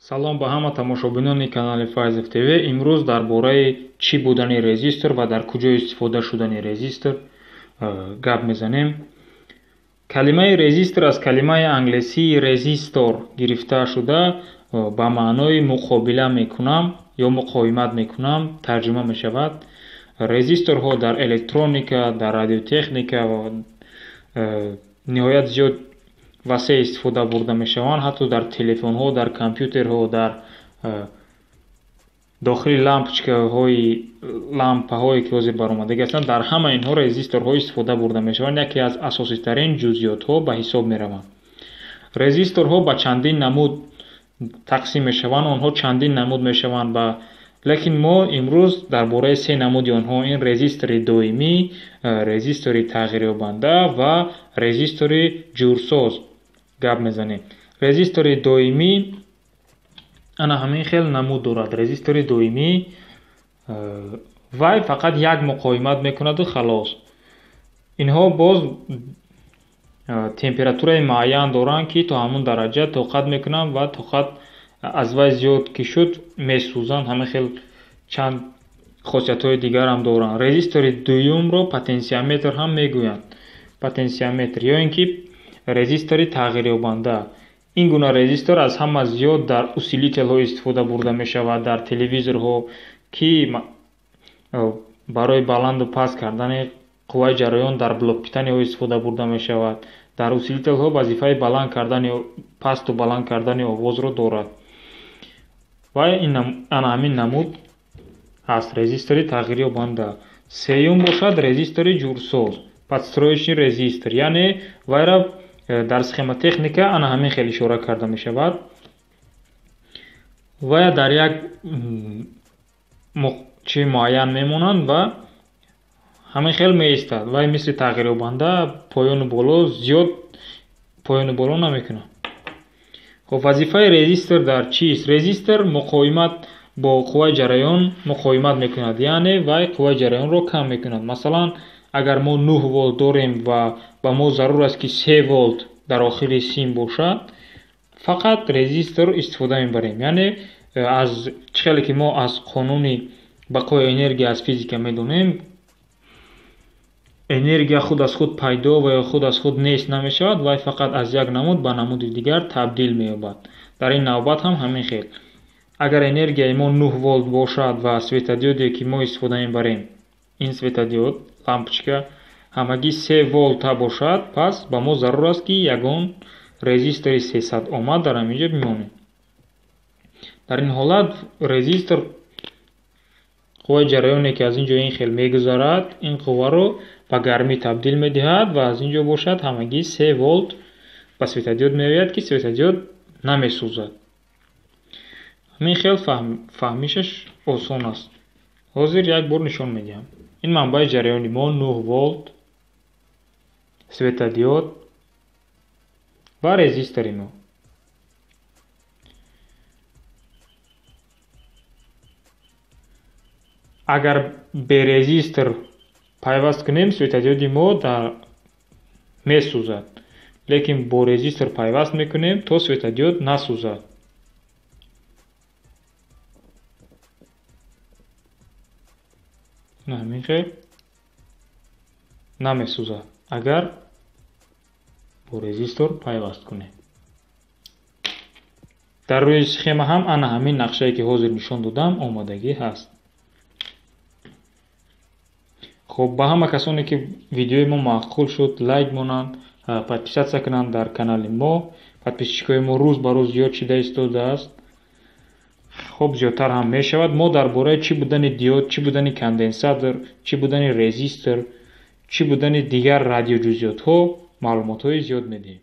Салом ба ҳама тамошобинони канали Файзов ТВ. Имрӯз дар бораи чӣ будани резистор ва дар куҷо истифода шудани резистор гап мезанем. Калимаи резистор аз калимаи англисии resistor гирифта шуда, ба маънои муқобила мекунам ё муқовимат мекунам тарҷума мешавад. Резисторҳо дар электроника, дар радиотехника ниҳоят зиёд васеъ истифода бурда мешаванд, ҳатто дар телефонҳо, дар компютерҳо, дар дохили лампочкаҳои лампаҳое ки ҳозир баромадагӣ ҳастанд, дар ҳама инҳо резисторҳо истифода бурда мешаванд. Яке аз асоситарин ҷузъиётҳо ба ҳисоб мераванд. Резисторҳо ба чандин намуд тақсим мешаванд, онҳо чандин намуд мешаванд, лекин мо имрӯз дар бораи се намуди онҳо: ин резистори доимӣ, резистори тағйирёбанда ва резистори ҷурсоз гап мезанем. Резистори доимӣ ана ҳамин хел намуд дорад. Резистори доимӣ вай фақат як муқовимат мекунаду халос. Инҳо боз температураи муайян доранд, ки то ҳамон дараҷа тоқат мекунанд ва тоқат аз вай зиёд ки шуд месӯзанд. Ҳамин хел чанд хосиятҳои дигарам доранд. Резистори дуюмро потенсиометр ҳам мегӯянд. Потенсиометр ё ин ки резистори тағйирёбанда. Ин гуна резистор аз ҳама зиёд дар усилителҳо истифода бурда мешавад, дар телевизорҳо, ки барои баланду паст кардани қувваи ҷараён дар блокпитани ҳо истифода бурда мешавад. Дар усилителҳо вазифаи баланд кардани пасту баланд кардани овозро дорад. Ва ана ҳамин намуд ҳаст резистори тағйирёбанда. Сеюм бошад резистори ҷурсоз, подстроечный резистор, яъне вайра дар схемотехника ана ҳамин хел ишора карда мешавад. Вая дар як чи муайян мемонанд ва ҳамин хел меистад. Вай мисли тағйирёбанда поёну боло зиёд поёну боло намекунад. Хоб, вазифаи резистор дар чист? Резистор муқовимат бо қувваи ҷараён муқовимат мекунад, яъне вай қувваи ҷараёнро кам мекунад. Масалан, агар мо 9 волт дорем ва ба мо зарур аст, ки 3 волт дар охири сим бошад, фақат резистор истифода мебарем. Яъне аз чӣ хеле ки мо аз қонуни бақои энергия аз физика медонем, энергия худ аз худ пайдо ва ё худ аз худ нест намешавад, вай фақат аз як намуд ба намуди дигар табдил меёбад. Дар ин навбат ҳам ҳамин хел. Агар энергияи мо 9 волт бошад ва светодиоде ки мо истифода мебарем, ин светодиод лампочка ҳамагӣ 3 волта бошад, пас ба мо зарур аст, ки ягон резистори 300 омад дар ҳамин ҷо бимонем. Дар ин ҳолат резистор қувваи ҷараёне ки аз ин ҷо ин хел мегузарад, ин қувваро ба гармӣ табдил медиҳад ва аз ин ҷо бошад ҳамагӣ 3 волт ба светодиод меояд, ки светодиод намесӯзад. Ҳамин хел фаҳмишаш осон аст. Ҳозир як бор нишон медиҳам. Ин манбаи ҷараёни мо 9 волт, светодиод ва резистори мо. Агар бе резистор пайваст кунем, светодиоди мо месӯзад, лекин бо резистор пайваст мекунем, то светодиод насӯзад. Ҳамин хел намесӯзад, агар бо резистор пайваст кунем. Дар рӯи схема ҳам ана ҳамин нақшае ки ҳозир нишон додам омодагӣ ҳаст. Хоб, ба ҳама касоне ки видеои мо маъқул шуд, лайк монанд, подписатсия кунанд дар канали мо. Подписчикои мо рӯз ба рӯз зиёд шида истодааст. Хоб, зиёдтар ҳам мешавад. Мо дар бораи чӣ будани диод, чӣ будани конденсатор, чӣ будани резистор, чӣ будани дигар радиоҷузъиётҳо маълумотҳои зиёд медиҳем.